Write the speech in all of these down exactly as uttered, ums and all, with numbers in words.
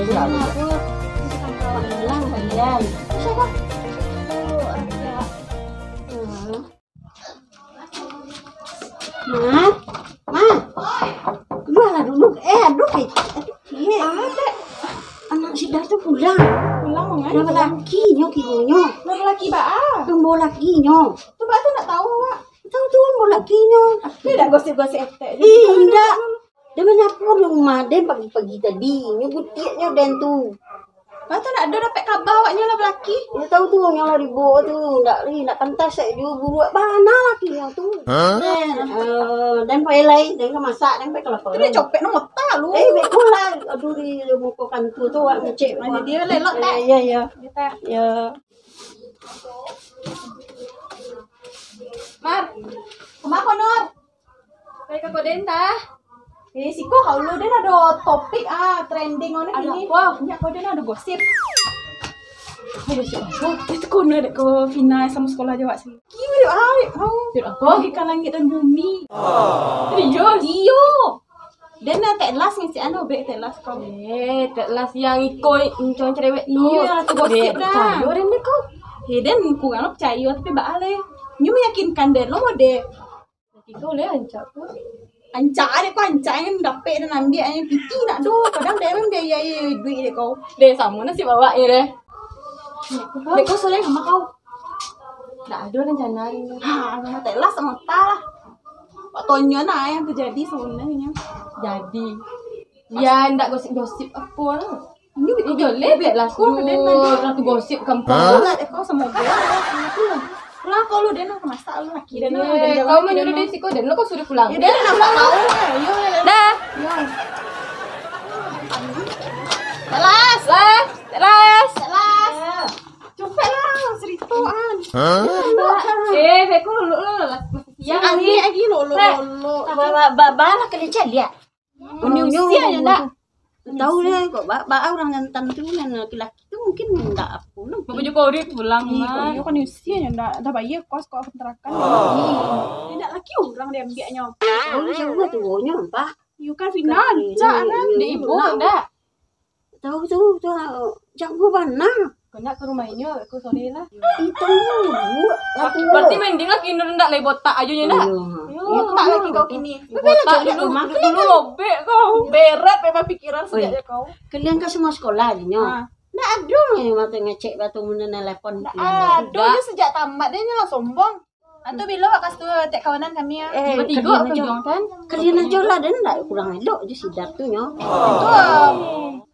Aku hilang kalian. Siapa? Aku ada. Ma, ma, keluarlah dulu. Eh, aduh, eh, aduh, eh. Anak Sidah tu pulang. Pulang, eh? Dah balakinyo kironyo. Dah balaki baa? Tumbo lakinyo. Tu baa tu ndak tahu awak. Tahu tu tumbo lakinyo. Dia dah gosip-gosip etek. Ih, indak. Dia manyapu di rumah den pagi-pagi tadi. Nyo gutiaknyo den tu. Masa nak ado dapek kaba awaknyo lah balaki? Nyo tahu tu, nyo lah dibawa tu. Ndak, ih, ndak pantas sak juo buruak bana lakinyo tu. Hah? Den, eh, den pai lai, den ka masak, den pai ka lapau. Tu dia copek no mota lu. Eh, beko lah. Aduh, di muko kantua tu, awak ngecek. Mana dia lah, elok tak? Ya, ya, ya. Kita. Ya. Mar, kama ko, Nur? Pai ka koden tah. Eh, siko kau lu, den ado topik, ah, trending on kini. Ado apo? Nyak ko den ado gosip. Ado gosip apo? Itu kono dek ko Vina samo sekolah jo awak sini. Kiro awak mau. Kiro apo? Tinggi ka langik dan bumi. Serius? Iyo. Den lah tek las ngisi anu, bek tek las kau. Eh, tek las yang iko incong cerewet tu. Iyo, tu gosip dah. Dek, den dek kau. Eh, den kurang lah picayo, tapi baa le. Nyo meyakinkan den lo mode. Iko le rancak tu. Rancak dek kau, rancak yang dapek dan ambiak yang piti nak do. Kadang dia memang dia, dia, dia duit dek kau. Dek, samo nasib awak ni deh. Dek kau sore sama kau. Ndak ado rencana hari ni. Ha, sama tek las sama ta lah. Awak tonyo nah yang terjadi sebenarnya. Jadi. Ya, ndak gosip-gosip apo lah. Ini betul. Iyo, le, bek lah. Kau dulu, den tadi. Ratu gosip kampung. Hah? Lah, eh, kau sama dia. Lah, kau lu, den nak masak lu laki, den lu, den. Eh, kau jawab, mau nyuruh den siko, den lu kau suruh pulang. Ya, den nak pulang. Ayo, ayo, ayo. Dah. Ayo. Telas. Telas. Telas. Telas. Cepet lah, cerita, An. Hah? Eh, beko lu, lu, lu, lah. Siang ni. Lagi, lagi, lu, lu, lu, lu. Ba, ba, ba, ba lah kalian caliak. Manusia je ndak. Tahu lah kok, ba, ba, orang jantan tu, nan laki-laki tu mungkin ndak apo lah. Baju kau pulang, Mak. Iyo, kan usia je ndak, dah bayar kos kok kontrakan. Indak laki urang diambiaknyo. Tahu siapa tu, nyo, Pak? Iyo kan Vina, cak kan? Dek ibu ndak. Tahu tu, tu, jauah bana. Kau nak ka rumah inyo, aku sore lah. Itu, berarti mending lah kini ndak lai botak ajo nyo ndak. Iyo. Iyo, tak lagi kau kini. Botak dulu, dulu lobek kau. Berat memang pikiran sejak kau. Kalian ka semua sekolah ajo nyo. Ndak ado nyo mata ngecek batu mun nelepon. Ndak ado je sejak tamat dia nyo lah sombong. Antu bilo bakas tu tek kawanan kami ah. Eh, batigo kalian ajo lah, den ndak kurang elok je si Dar tu nyo. Itu ah.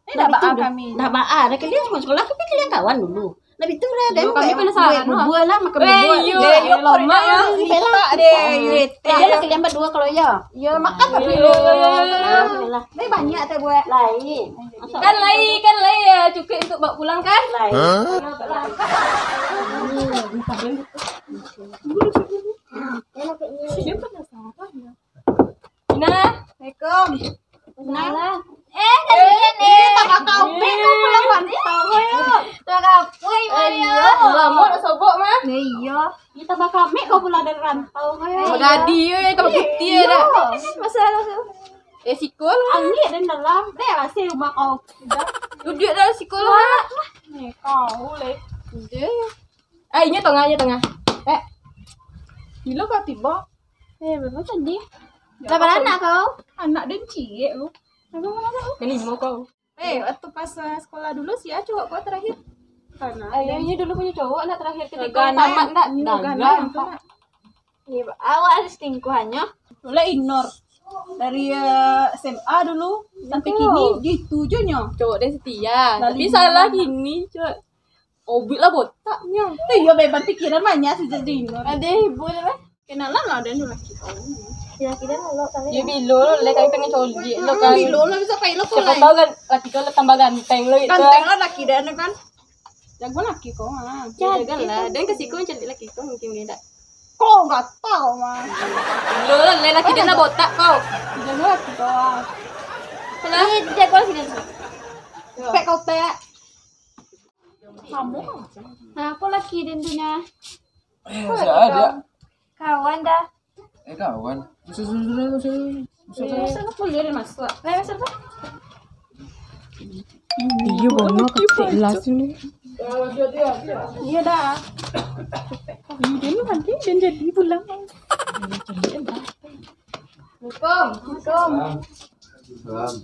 Eh, ndak baa kami. Ndak baa, dah kalian sama sekolah, tapi kalian kawan dulu. Nah, itu lah, den. Kami penasaran, bubua lah, makan bubua. Iyo, iyo, lemak lah. Minta deh, iyo. Eh, lah kalian berdua kalau iyo. Iyo, makan dulu. Iyo, iyo, iyo. Lah. Ni banyak teh buat. Lain. Kan lai, kan lai ya, cukup untuk bawa pulang kan? Lai. Hah? Nah. Assalamualaikum. Nah. Eh, kalian ni. Eh, tambah kau, eh, kau pulang rantau, yo. Tambah kau, eh, Mario. Lama nak sobok mah. Nah, iyo. Ih, tambah kami kau pulang dari rantau, eh. Magadi, eh, tambah putih, eh, dah. Masalah tu. Eh, siko lah. Angin dan dalam. Dah, rasa rumah kau. Udah. Duduk dalam siko lah. Ni kau, leh. Udah. Ah, inyo tengah, inyo tengah. Eh. Bilo kau tiba? Eh, berapa tadi? Berapa anak kau? Anak dan ciek lu. Berapa anak kau? Kelima kau. Eh, waktu pas, eh, sekolah dulu sih ya, cowok kau terakhir. Karena ayo, ini dulu punya cowok anak terakhir ketika tamat ndak? Gagal, gagal, nampak. Iya, awak ada selingkuhannya. Oleh Inor. Dari, eh, S M A dulu sampai kini, dia itu je nyo. Cowok dia setia. Tapi salah kini, cowok. Obik lah botaknya. Eh, iya, beban pikiran banyak sejak di Inor. Ada ibu dia lah. Kenalan lah, dan dulu laki kau. Ya, kita dulu, tapi ya, bilo lah, kami pengen coli lo kan. Bilo lah, bisa pai lo. Siapa tahu kan laki kau tambah ganteng lo itu. Ganteng lah laki dia kan. Jago laki kau, ha. Ya, jago lah. Dan ke siko cari laki kau mungkin beda. Kau gata kau mah. Lo lah, lain laki dia nak botak kau. Jago laki kau, ha. Kenapa? Ini jago laki dia. Pek kau pek. Kamu? Nah, aku laki dia punya. Eh, saya ada. Kawan dah. Eh, kawan. Sudah, sudah, sudah, sudah. Sudah, sudah, kuliah dia masuk. Lah, masuk apa? Iyo, bono ketek las ni. Iyo dah. Iyo, dia ni nanti dia jadi pulang. Assalamualaikum. Assalamualaikum. Salam.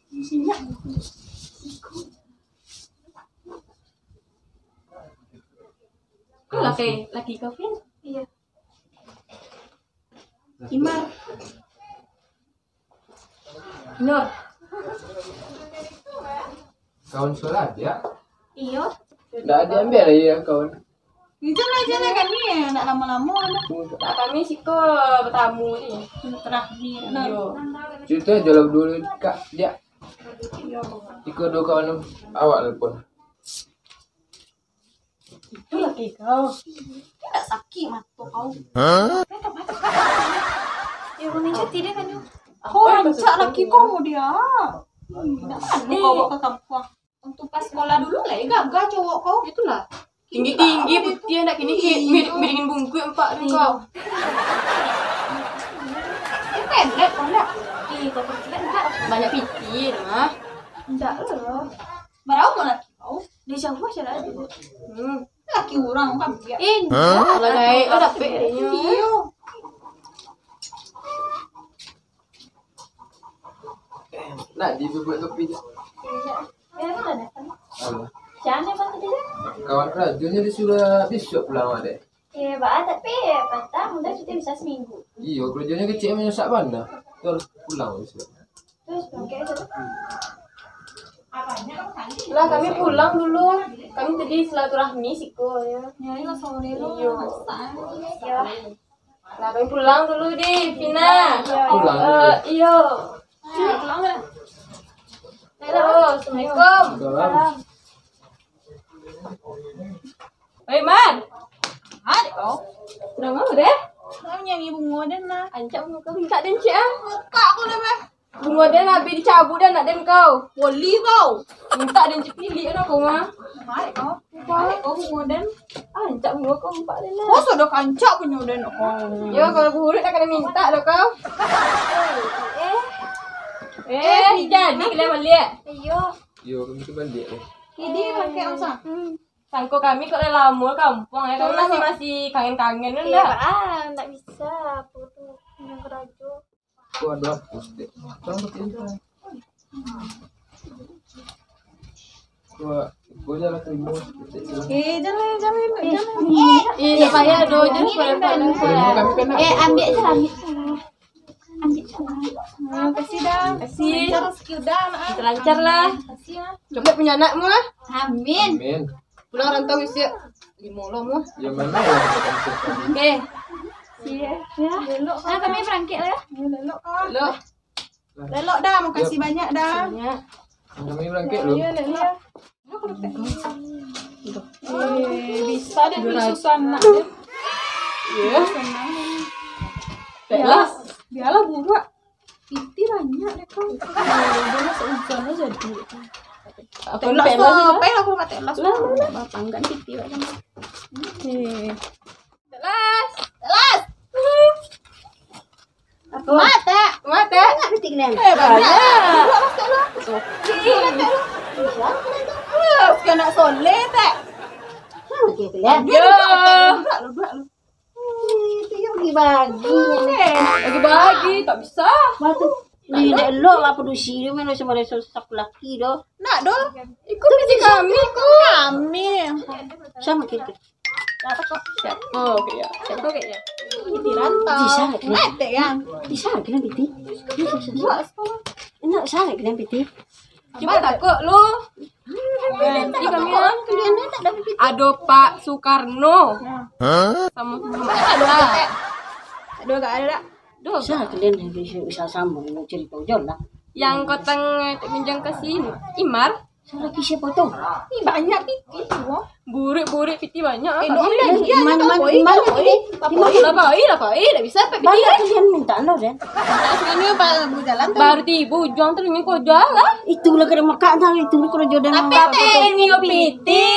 Isinya. Kau laki, laki kau, Vin? Iya. Imar. Nur. Kawan sekolah dia? Iyo. Ndak diambil lagi ya kawan. Itu lah, itu lah kami, eh, ndak lamo-lamo lah. Nah, kami siko batamu ni. Terakhir. Iyo. Cerita je lah dulu, Kak. Dia. Iko dua kawan tu. Awak telepon. Itu laki kau. Dia tak sakit mato kau. Hah? Dia tak mati. Ya, kau ni cuti dia kan, Yu? Kau rancak laki kau, dia. Hmm, tak ada kau bawa ke kampung. Untuk pas sekolah dulu lah, ya, gagah cowok kau. Itulah. Tinggi-tinggi, putiah, nak kini, iya, miring bungkuih empat tu kau. Dia pendek, kau enggak? Ih, kau pendek enggak? Banyak piti, mah. Enggak lah. Barau mau laki kau? Dia jauh aja lah. Hmm. Laki orang kan dia. Eh, hah? Lah gaek lah dapek dia. Iyo. Nak dibuat kopi je. Iya. Alah. Siapa yang bantu dia? Kawan karajonyo disuruh bisuak pulang awak dek. Iya, bah, tapi patang udah kita bisa seminggu. Iyo, karajonyo kecil manyasak bana. Tu harus pulang bisuak. Terus pakai aja. Lah, kami pulang dulu. Kami tadi silaturahmi siko, ya. Ya, ini langsung dulu. Iyo. Masak. Iya. Lah, kami pulang dulu di Vina. Pulang dulu. Eh, iyo. Pulang lah. Halo, assalamualaikum. Salam. Oi, Man. Ada kau? Udah mau deh? Kau nyanyi bungo deh, nah. Ancak bungo kau minta deh, Cik, ah. Muka aku deh, mah. Bungo den habih dicabut den, nak den kau. Wali kau. Mintak den cipilik dah kau mah. Marik kau. Marik kau bungo den. Ah, rancak bungo kau empat den lah. Kau sudah kancak punyo den kau. Yo, kalau buruak tak kena mintak dah kau. Eh. Eh, jadi kalian balik? Iyo. Yo, kami tu balik lah. Jadi pakai usah. Sangko kami kok lah lamo kampuang ya, kami masih, masih kangen-kangen kan. Iya, dah. Ah, tak bisa. Aku tu punya kerajo. Kau ada apa, Dek? Kau ada apa? Kau, kau jalan ke rumah, Dek, silakan. Eh, jangan, jangan, jangan. Eh, tak payah doh, jangan. Kami kan nak. Eh, ambil je lah, ambil je lah. Ambil je lah. Ah, kasih dah. Kasih. Lancar rezeki udah, nak. Lancar lah. Kasih, ah. Cepat punya anakmu, ah. Amin. Amin. Pulang rantau isi limo lo mu. Yang mana yang ada konsep tadi? Oke. Iya. Ya. Lelok. Ah, kami berangkat ya. Lelok. Lelok. Lelok dah, makasih banyak dah. Banyak. Kami berangkat lo. Iya, lelok. Eh, bisa deh, susah nak. Iya. Biarlah, biarlah buruak. Piti banyak deh kau. Dia masuk hujan aja di. Apa lu pelas? Apa yang aku pakai pelas? Lah, lah, lah. Bapanggan piti banyak. Oke. Pelas. Pelas. Apa? Mata. Mata. Enggak piti kalian. Eh, banyak. Duduk masuk lu. Oke. Duduk masuk lu. Iya. Terus kena soleh tak? Oke, kalian. Duduk, duduk, duduk, duduk, duduk. Itu yang dibagi. Bagi-bagi, tak bisa. Wah, tu. Ni dek lo apa dusi dia main sama dia saku laki doh. Nak doh. Ikut kerja kami, kami. Sama kita. Siapa kok? Siapa kok ya? Siapa kok ya? Piti rantau. Bisa nggak kena? Ngetek kan? Bisa nggak kena piti? Buat sekolah. Enggak, bisa nggak kena piti? Cuma takut lu. Di kami kan ado Pak Sukarno. Hah? Sama, sama. Ado gak ada dak? Ado gak? Bisa kalian bisa, bisa sambung cerita ujon lah. Yang kotang minjam ke si Imar. Lagi siapa tu? Ih, banyak piti tu. Burik-burik piti banyak. Eh, doh, iya, iya, iman, iman, iman, iman, iman. Lah, Pak, iya, Pak, iya, dak bisa, Pak, piti. Banyak kalian minta lo, Den. Sekarang ni, Pak, berjalan tu. Baru tiba ujung tu, ni kau jual lah. Itulah kena makan tang, itu kena jodoh. Tapi, Pak, teh, ni piti.